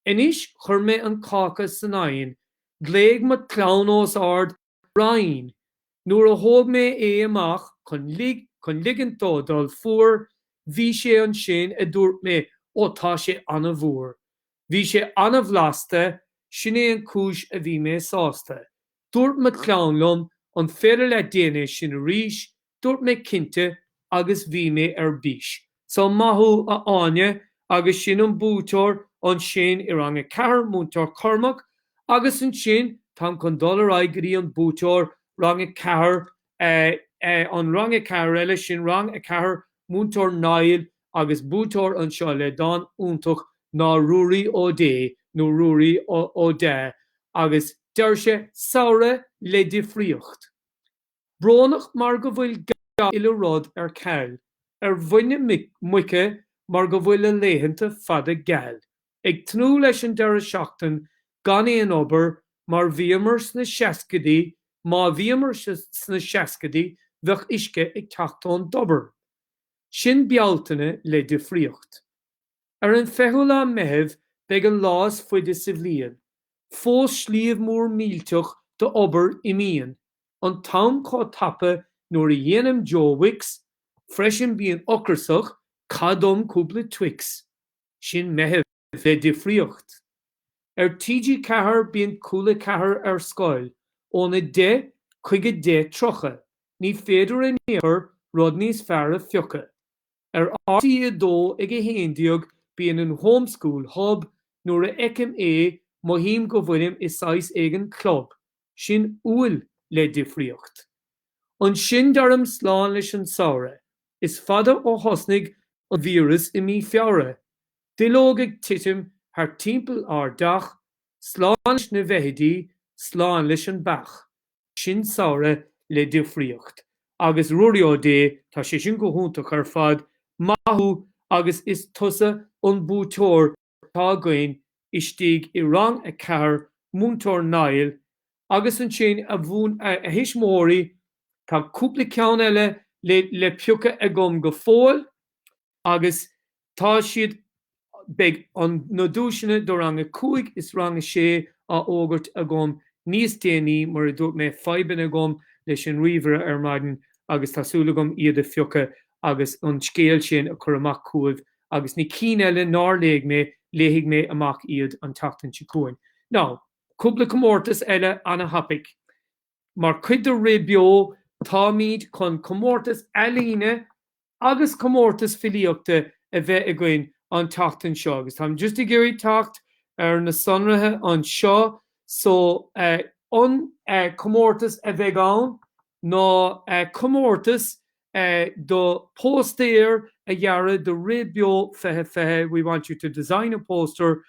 Anois chuir mé an cáca san oigheann, ghlaoigh mo chlann os ard Ryan! Nuair a thóg mé é amach chun chun ligint dó dul fuar, bhí sé ansin, a dúirt mé, ó tá sé an-mhór. Bhí sé an-bhlasta, sin é an cúis a bhí mé sásta. Dúirt mo chlann liom, an féidir leat déanamh é sin arís? Dúirt mé cinnte agus bhí mé ar bís. So maith thú a Áine agus sin an buaiteoir ansin i rang 4, Múinteoir Cormac, agus ansin táim chun dul ar aghaidh go dtí an buaiteoir rang 4, an rang 4 eile, sin rang 4, Múinteoir Niall agus buaiteoir anseo le dán iontach ná Ruairí Ó Dé nó Ruairí Ó Dea agus deir sé 'Samhradh le difríocht'. Brónach mar go bhfuil gach uile rud ar ceal, ar mhuine muice mar go bhfuil a laethanta fada geal. Ag tnúth leis an deireadh seachtain gan aon obair mar bhíomar sna seascaidí, má bhíomar sna seascaidí bheadh uisce ag teacht ón dtobar. Sin Bealtaine le difríocht. Ar an 20ú lá Meitheamh beidh an lá is faide sa bhliain. Fós sliabh mór millteach d'obair imíonn an t-am chomh tapa nuair a dhéanaim Joe Wicks, freisin bíonn ocrasach, caith dom cúpla Twix. Sin Meitheamh le difríocht. Ar TG4 bíonn Cúla 4 ar scoil óna 10 chuig 10:30, ní féidir in aon chor rud níos fearr a phiocadh. Ar RTÉ 2 ag 11 bíonn an Home School Hub, nuair a fheicim é mothaím go bhfuilim i saghas éigin club, sin Iúil le difríocht. Ansin deirim slán leis an samhradh, is fada ó thosnaigh an víreas i mí Feabhra, duilleog ag titim thart timpeall ár dteach, slán leis na bhfeithidí, slán leis an beach. Sin samhradh le difríocht. Agus Ruairí Ó Dé, tá sé sin go hiontach ar fad, maith thú agus is tusa an buaiteoir atá againn istigh i Rang 4, Múinteoir Niall, agus ansin a thuismitheoirí, tá cúpla ceann eile le piocadh agam go fóill agus Tá siad, beidh an, na duaiseanna do rang a 5 is rang a 6 á fhógairt agam níos déanaí, mar a dúirt mé, fadhbanna agam leis an ríomhaire ar maidin agus tá súil agam iad a phiocadh agus an scéal sin a chur amach chugaibh agus na cinn eile nár léigh mé, léifidh mé amach iad an tseachtain seo chugainn. Now, cúpla comórtas eile ana-thapaidh. Mar chuid de Rith Beo, táimid chun comórtas ealaíne agus comórtas filíochta a bheith againn an tseachtain seo agus táim just ag iarraidh teacht ar na sonraithe anseo so an comórtas a bheidh ann ná comórtas do póstaer a dhearadh do Rith Beo 2020 we want you to design a poster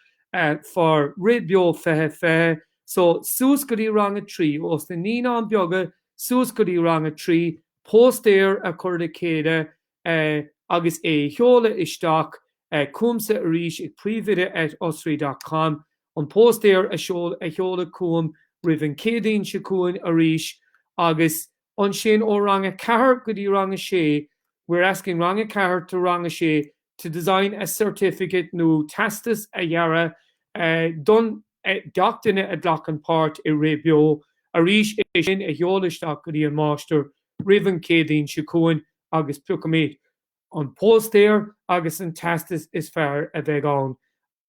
for Rith Beo 2020 so suas go dtí rang a 3 ós na naíonáin beaga suas go dtí rang a 3 póstaer a chur le chéile agus é a sheoladh isteach chugamsa arís ag príomhoide at osraí dot com, an póstaer a sheoladh chugam roimh an Chéadaoin seo chugainn arís agus ansin ó rang a 4 go dtí rang a 6, we're asking rang a 4 to rang a 6 to design a certificate nó teastas a dhearadh don gach duine a ghlacann páirt i Rith Beo. Arís, é sin a sheoladh isteach go dtí an máistir roimh an Chéadaoin seo chugainn agus piocfaimid an póstaer agus an teastas is fearr a bheidh ann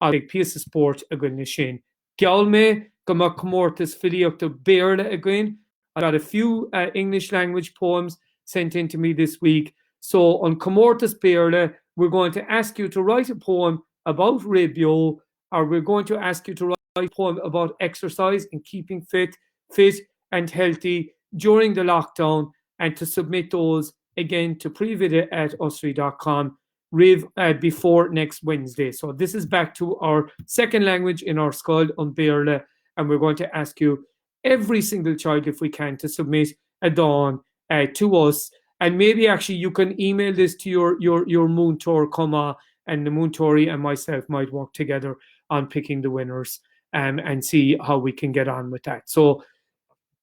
agus beidh píosa spóirt againn leis sin. Gheall mé go mbeadh comórtas filíochta Béarla againn, I got a few English language poems sent in to me this week, so an comórtas Béarla, we're going to ask you to write a poem about Rith Beo or we're going to ask you to write a poem about exercise and keeping fit, fit and healthy during the lockdown and to submit those again to príomhoide at osraí dot com roimh before next Wednesday. So this is back to our second language in our scoil, an Béarla, and we're going to ask you every single child if we can to submit a dán to us and maybe actually you can email this to your your your múinteoir chomh maith and the múinteoirí and myself might work together on picking the winners um, and see how we can get on with that. So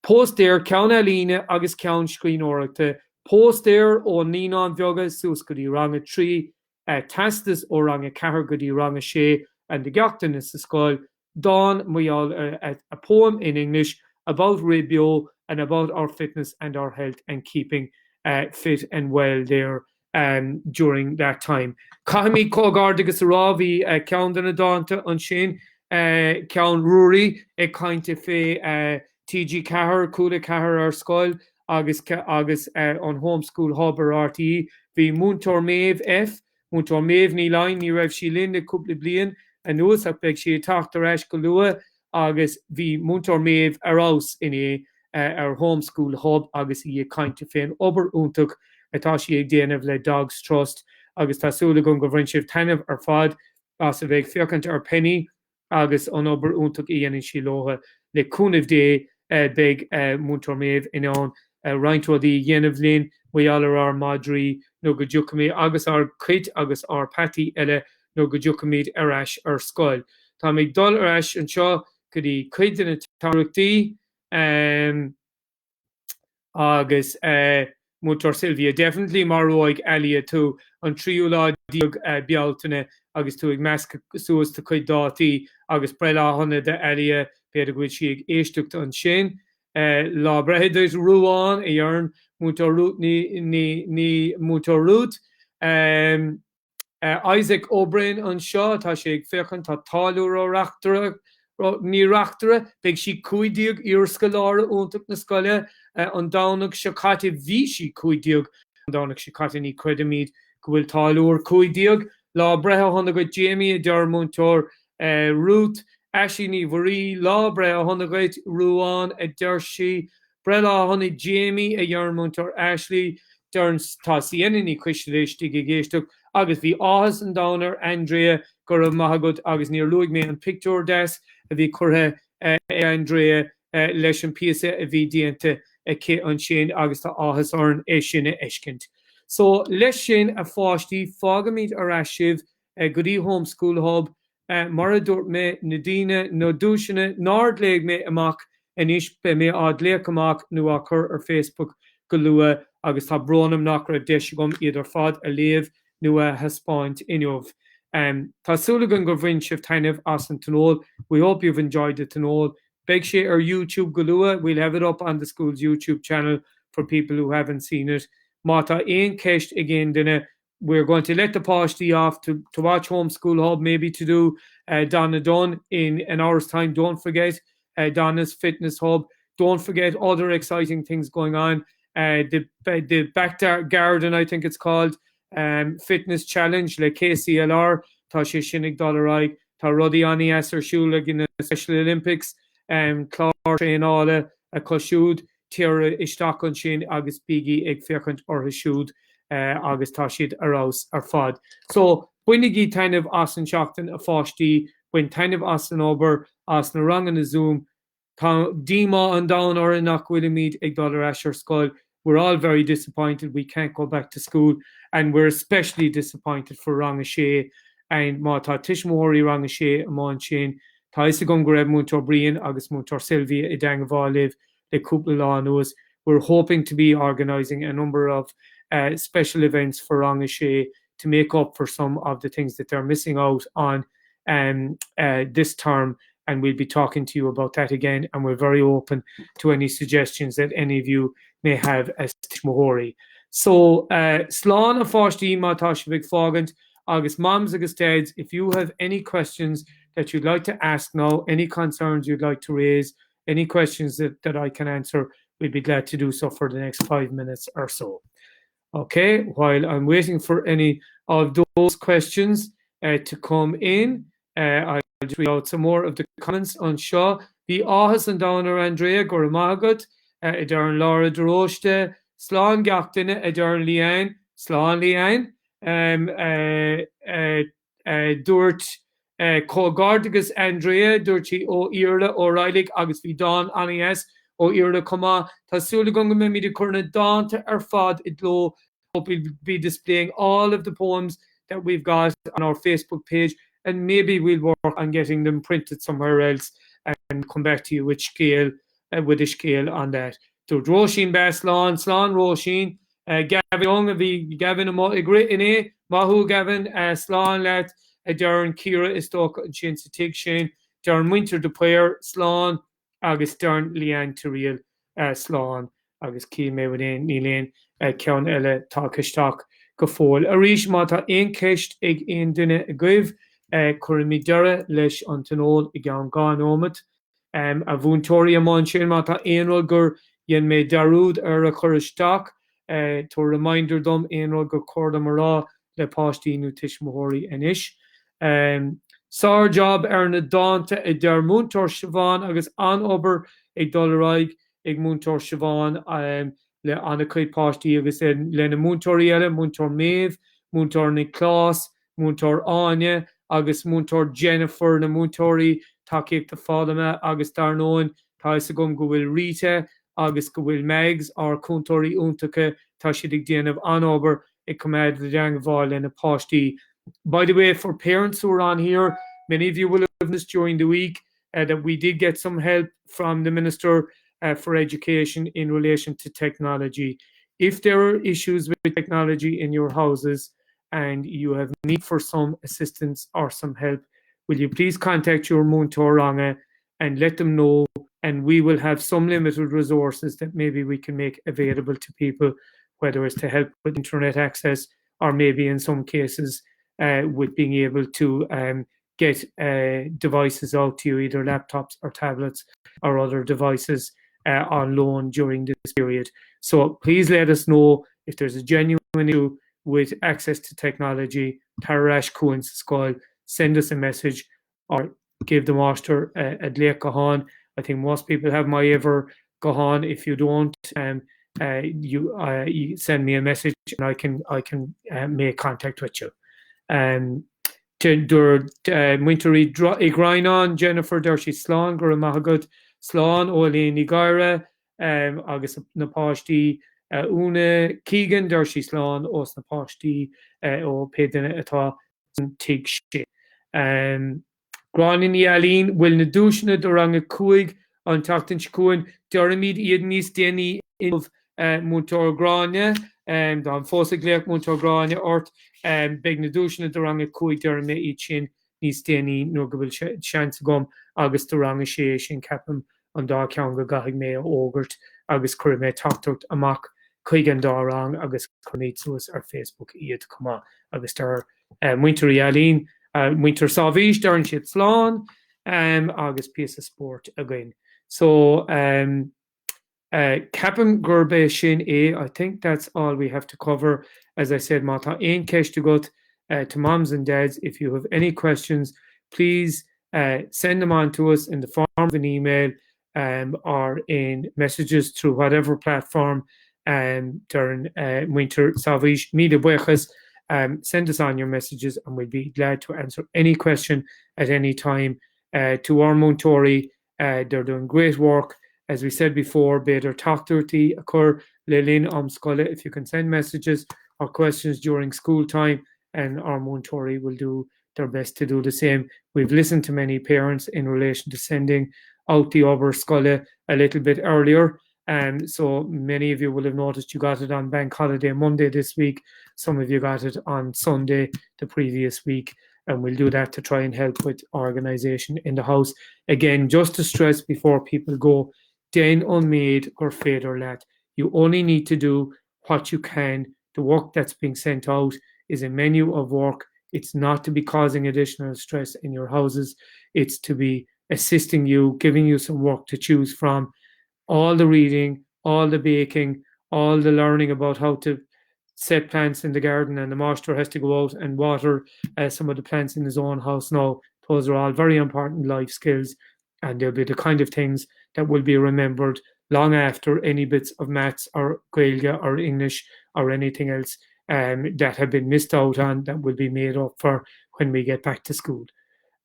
póstaer ceann ealaíne agus ceann scríbhneoireachta, póstaer ó Naíonáin Bheaga suas go dtí rang a 3, teastas ó rang a 4 go dtí rang a 6 and do gach duine sa scoil, dán mar gheall ar a poem in English about Rith Beo and about our fitness and our health and keeping fit and well there during that time. Caithfimid comhghairdeachas a rá, bhí ceann de na dánta ansin, ceann Ruairí ag caint fé TG4, Cúla 4 ar scoil agus agus an Home School Hub ar RTÉ. Bhí Múinteoir Maeve F. Múinteoir Maeve Ní Laighin, ní raibh sí linn le cúpla bliain anuas ach beidh sí ag teacht ar ais go luath agus bhí Múinteoir Maeve ar fheabhas inné ar Home School Hub agus í ag caint fén obair iontach atá sí ag déanamh le Dogs Trust agus tá súil agam gur bhain sibh taitneamh ar fad as a bheith ag féachaint ar Penny agus an obair iontach a dhéanann sí leo. Le cúnamh Dé beidh Múinteoir Maeve in ann roinnt rudaí a dhéanamh linn mar gheall ar ár madraí nuair go dtiocfaimid agus ár gcait agus ár peataí eile nuair go dtiocfaimid ar ais ar scoil. Táim ag dul ar ais anseo go dtí cuid de na teachtaireachtaí. Agus Múinteoir Sylvia, definitely maróidh Alia tú an tríú lá déag Bealtaine agus tú ag meascadh suas do chuid dátaí agus breithlá shona do Alia, b'fhéidir go bhfuil sí ag éisteacht ansin. Lá breithe duit Ruán, a deireann Múinteoir Ruth Ní Ní Ní Múinteoir Ruth. Isaac Ó Broin anseo, tá sé ag féachaint, tá Táilliúir Ó Reachtaire, Ní Reachtaire, beidh sí 15 iarscoláire iontach na scoile an Domhnach seo caite, bhí sí 15 an Domhnach seo caite, ní chreidimid go. go bhfuil táilliúir 15. Lá breithe shona dhuit Jamie, a deir Múinteoir Ruth. Aisling Ní Mhuirí, Lá breithe shona dhuit Ruán, a deir sí. Breithlá shona Jamie, a deir Múinteoir Ashley. Deireann tá Sienna Ní Choisteala istigh ag éisteacht agus bhí áthas an domhain ar Andrea, go raibh maith agat agus níor luaigh mé an pictiúr deas a bhí curtha ag Andrea leis an píosa a bhí déanta aici ansin agus tá áthas orainn é sin a fheiscint. So, leis sin, a pháistí, fágaimid ar ais sibh go dtí Home School Hub. Mar a dúirt mé, na daoine, na duaiseanna nár léigh mé amach anois, beidh mé á léamh amach nó á cur ar Facebook go luath agus tá brón orm nach raibh deis agam iad ar fad a léamh nó a thaispeáint inniu. Tá súil againn gur bhain sibh taitneamh as an tionól. We hope you've enjoyed the tionól. Beidh sé ar YouTube go luath, we'll have it up on the school's YouTube channel for people who haven't seen it. Má tá aon cheist ag aon duine, we're going to let the páistí off to, to watch Home School Hub, maybe to do uh, Donna Dunn in an hour's time. Don't forget uh, Donna's Fitness Hub. Don't forget other exciting things going on. Uh, the, the back garden, I think it's called, um, Fitness Challenge le KCLR, tá sé sin ag dul ar aghaidh. Tá rudaí an-deas ar siúl ag na Special Olympics, um, clár traenála acu siúd, téir isteach ansin agus bígí ag féachaint orthu siúd uh, agus tá siad ar fheabhas ar fad. So, bainigí taitneamh as an seachtain a pháistí, bain taitneamh as an obair, as na ranganna Zoom, Tá díomá an domhain orainn nach bhfuilimid ag dul ar ais ar scoil. We're all very disappointed we can't go back to school and we're especially disappointed for Rang a Sé and má tá tuismitheoirí Rang a Sé amuigh ansin, tá fhios agam go raibh Múinteoir Brian agus Múinteoir Sylvia i dteangmháil libh le cúpla lá anuas. We're hoping to be organising a number of uh, special events for Rang a Sé to make up for some of the things that they're missing out on um, uh, this term and we'll be talking to you about that again and we're very open to any suggestions that any of you may have as tuismitheoirí. So uh, slán a pháistí má tá sibh ag fágaint agus moms agus dads, if you have any questions that you'd like to ask now, any concerns you'd like to raise, any questions that, that I can answer, we'd be glad to do so for the next five minutes or so. Okay, while I'm waiting for any of those questions uh, to come in, uh, I'll just read out some more of the comments anseo. Bhí áthas an domhain ar Andrea go raibh maith agat, uh, a deir Laura de Róiste, Slán gach duine a deir Leanne, Slán Leanne, um, uh, uh, Dúirt Comhghairdeachas Andrea, dúirt sí ó Iarla Ó Raghallaigh agus bhí dán an-deas ó Iarla chomh maith. Tá súil agam go mbeimid ag cur na dánta ar fad i gcló. Hope we'll be displaying all of the poems that we've got on our Facebook page and maybe we'll work on getting them printed somewhere else and come back to you with scéal with a scéal on that. Dúirt Róisín Bass slán, slán Róisín. Gavin Young a bhí Gavin amuigh ag rith inné. Maith thú Gavin, slán leat a deireann Ciara is dócha ansin sa tigh sin. Deireann muintir de Paor slán agus deireann Leanne Tiriel slán agus cím mé aon níl aon ceann eile tagtha isteach go fóill. Arís má tá aon cheist ag aon duine agaibh cuirfimid deireadh leis an tionól i gceann 2 nóiméad. A mhúinteoirí amuigh ansin, má tá aon rud gur dhein mé dearúd ar a chur isteach, tabhair reminder dom aon rud gur chóir dom a rá le páistí nó tuismitheoirí anois. Sár-jab ar na dánta a deir Múinteoir Siobhán agus an-obair ag dul ar aghaidh ag Múinteoir Siobhán le an-chuid páistí agus lena múinteoirí eile, Múinteoir Maeve, Múinteoir Nioclás, Múinteoir Áine agus Múinteoir Jennifer, na múinteoirí tacaíochta foghlama agus dar ndóigh tá fhios agam go bhfuil Rita agus go bhfuil Mags, ár cúntóirí iontacha, tá siad ag déanamh an-obair ag coimeád i dteangmháil lena páistí. By the way, for parents who are on here, many of you will have noticed during the week uh, that we did get some help from the Minister uh, for Education in relation to technology. If there are issues with technology in your houses and you have need for some assistance or some help, will you please contact your múinteoir ranga and let them know and we will have some limited resources that maybe we can make available to people, whether it's to help with internet access or maybe in some cases uh, with being able to um, get uh, devices out to you, either laptops or tablets or other devices uh, on loan during this period. So please let us know if there's a genuine issue. with access to technology, tar ar ais chugainn sa scoil, send us a message or give the máistir a ghlaoch gutháin. I think most people have my uimhir gutháin, if you don't um, uh, you, uh, you send me a message and I can, I can uh, make contact with you. Um, Dúirt muintir Uí Dhroighneáin, Jennifer, deir sí slán, go raibh maith agat, slán ó Elaine Ní Ghadhra agus na páistí, Úna Keegan, deir sí slán ós na páistí ó pé duine atá san tigh sin. Gráinne Ní Ailín, bhfuil na duaiseanna do rang a 5 an tseachtain seo chugainn? Déarfaimid iad níos déanaí inniu, Múinteoir Gráinne. Táim fós ag glaoch Múinteoir Gráinne ort. Beidh na duaiseanna do rang a 5, déarfaidh mé iad sin níos déanaí nuair go bhfuil seans agam agus do rang a 6, sin ceapaim an dá cheann go gcaithfidh mé a fhógairt agus cuirfidh mé teachtaireacht amach chuig an dá rang agus cuirfimid suas ar Facebook iad chomh maith agus deir muintir Uí Ailín, muintir Sábhís, deireann siad slán agus píosa spóirt againn. So ceapaim gurb é sin é, I think that's all we have to cover. As I said, má tá aon cheist agat to moms and dads, if you have any questions, please send them on to us in the form of an email um, or in messages through whatever platform um, deireann uh, muintir Sábhís míle buíochas. Um, send us on your messages and we'll be glad to answer any question at any time. Uh, to our múinteoirí, uh, they're doing great work. As we said before, b'fhéidir teachtaireachtaí a chur le linn am scoile if you can send messages or questions during school time and our múinteoirí will do their best to do the same. We've listened to many parents in relation to sending out the obair scoile a little bit earlier. Um, so many of you will have noticed you got it on Bank Holiday Monday this week. Some of you got it on Sunday the previous week. And we'll do that to try and help with organisation in the house. Again, just to stress before people go, déan an méid gur féidir leat. You only need to do what you can. The work that's being sent out is a menu of work. It's not to be causing additional stress in your houses. It's to be assisting you, giving you some work to choose from. All the reading, all the baking, all the learning about how to set plants in the garden and the master has to go out and water uh, some of the plants in his own house now. Those are all very important life skills and they'll be the kind of things that will be remembered long after any bits of maths or Gaeilge or English or anything else um, that have been missed out on that will be made up for when we get back to school.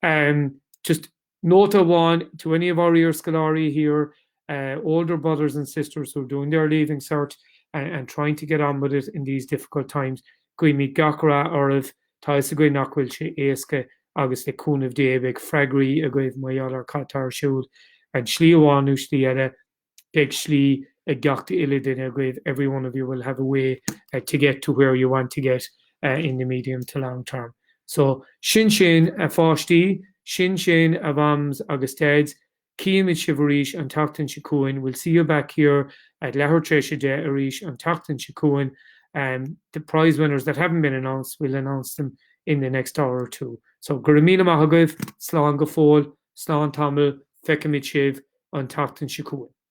Um, just nóta amháin to any of our iarscoláirí here, uh, older brothers and sisters who are doing their leaving cert and, and trying to get on with it in these difficult times, guímid gach rath oraibh, tá fhios againn nach bhfuil sé éasca agus le cúnamh Dé beidh freagraí agaibh mar gheall ar cad tá ar siúl. An slí amháin nó slí eile, beidh slí ag gach uile duine agaibh, every one of you will have a way uh, to get to where you want to get uh, in the medium to long term. So sin sin a pháistí, sin sin a mhams agus dads, Cífimid sibh arís an tseachtain seo chugainn, we'll see you back here at leathuair tar éis a 10 arís an tseachtain seo chugainn. Um, the prize winners that haven't been announced, we'll announce them in the next hour or two. So go raibh míle maith agaibh, slán go fóill, slán tamall, feicfimid sibh an tseachtain seo chugainn.